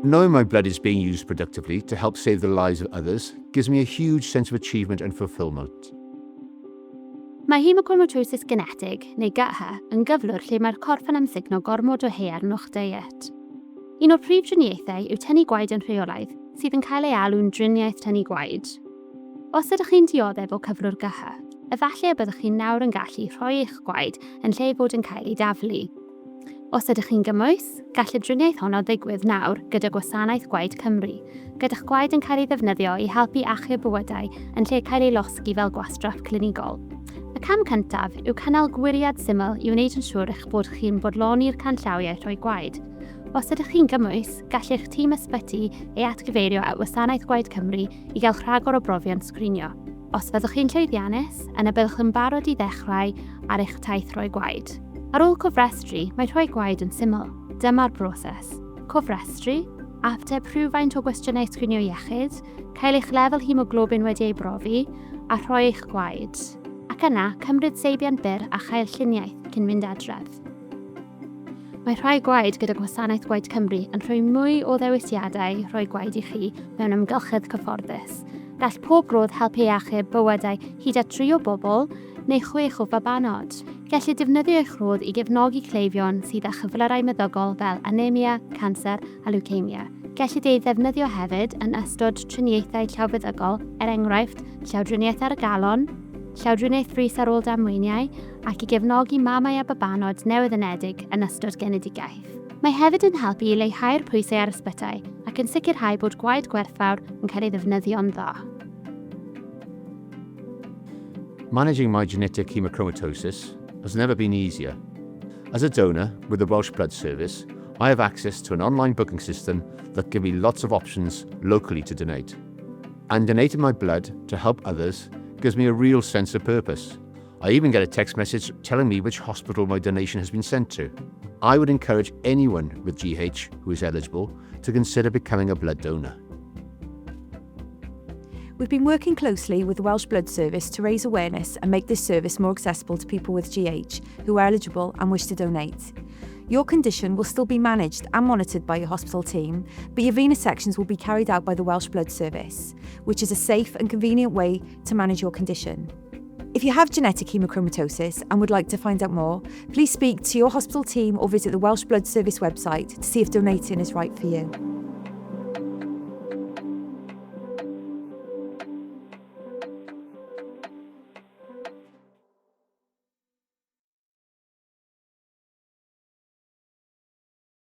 Knowing my blood is being used productively to help save the lives of others gives me a huge sense of achievement and fulfillment. Mae hemochromatosis genetig, neu GH, yn gyflwr lle mae'r corff yn amsugno gormod o haearn o'ch deiet. Un o'r prif driniaethau yw tynnu gwaed yn rheolaidd, sydd yn cael ei alw'n driniaeth tynnu gwaed. Os ydych chi'n dioddef o cyflwr GH, efallai y byddwch chi nawr yn gallu rhoi eich gwaed yn lle ei fod yn cael ei daflu. Os ydych chi'n gymwys, gall y driniaeth honno ddigwydd nawr gyda Gwasanaeth Gwaed Cymru, gyda'ch gwaed yn cael ei ddefnyddio i helpu achub bywydau yn lle cael ei losgi fel gwastraff clinigol. Y cam cyntaf yw cynnal gwiriad syml i wneud yn siŵr eich bod chi'n bodloni'r canllawiau rhoi gwaed. Os ydych chi'n gymwys, gall eich tîm ysbyty ei atgyfeirio at Wasanaeth Gwaed Cymru i gael rhagor o brofion sgrinio. Os fyddwch chi'n llwyddiannus, yna byddwch yn barod i ddechrau ar eich taith rhoi gwaed. Ar ôl cofrestru, mae rhoi gwaed yn syml. Dyma'r broses. Cofrestru, ateb rhywfaint o gwestiynau sgrinio iechyd, cael eich lefel hemoglobin wedi ei brofi, a rhoi eich gwaed. Ac yna, cymryd seibiant byr a chael lluniaeth cyn mynd adref. Mae rhai gwaed gyda Gwasanaeth Gwaed Cymru yn rhoi mwy o ddewisiadau rhoi gwaed i chi mewn amgylchedd cyfforddus. Gall pob rhodd helpu i achub bywydau hyd at dri o bobl, neu chwech o fabanod. Gellir defnyddio eich rhodd i gefnogi cleifion sydd â chyflyrau meddygol fel anemia, canser a leukaemia. Gellid ei ddefnyddio hefyd yn ystod triniaethau llawfeddygol, er enghraifft, llawdriniaeth ar y galon, llawdriniaeth frys ar ôl damweiniau, ac i gefnogi mamau a babanod newydd-anedig yn ystod genedigaeth. Mae hefyd yn helpu i leihau'r pwysau ar ysbytai ac yn sicrhau bod gwaed gwerthfawr yn cael ei ddefnyddio'n dda. Managing my genetic hemochromatosis has never been easier. As a donor with the Welsh Blood Service, I have access to an online booking system that give me lots of options locally to donate. And donating my blood to help others gives me a real sense of purpose. I even get a text message telling me which hospital my donation has been sent to. I would encourage anyone with GH who is eligible to consider becoming a blood donor. We've been working closely with the Welsh Blood Service to raise awareness and make this service more accessible to people with GH who are eligible and wish to donate. Your condition will still be managed and monitored by your hospital team, but your venesections will be carried out by the Welsh Blood Service, which is a safe and convenient way to manage your condition. If you have genetic hemochromatosis and would like to find out more, please speak to your hospital team or visit the Welsh Blood Service website to see if donating is right for you.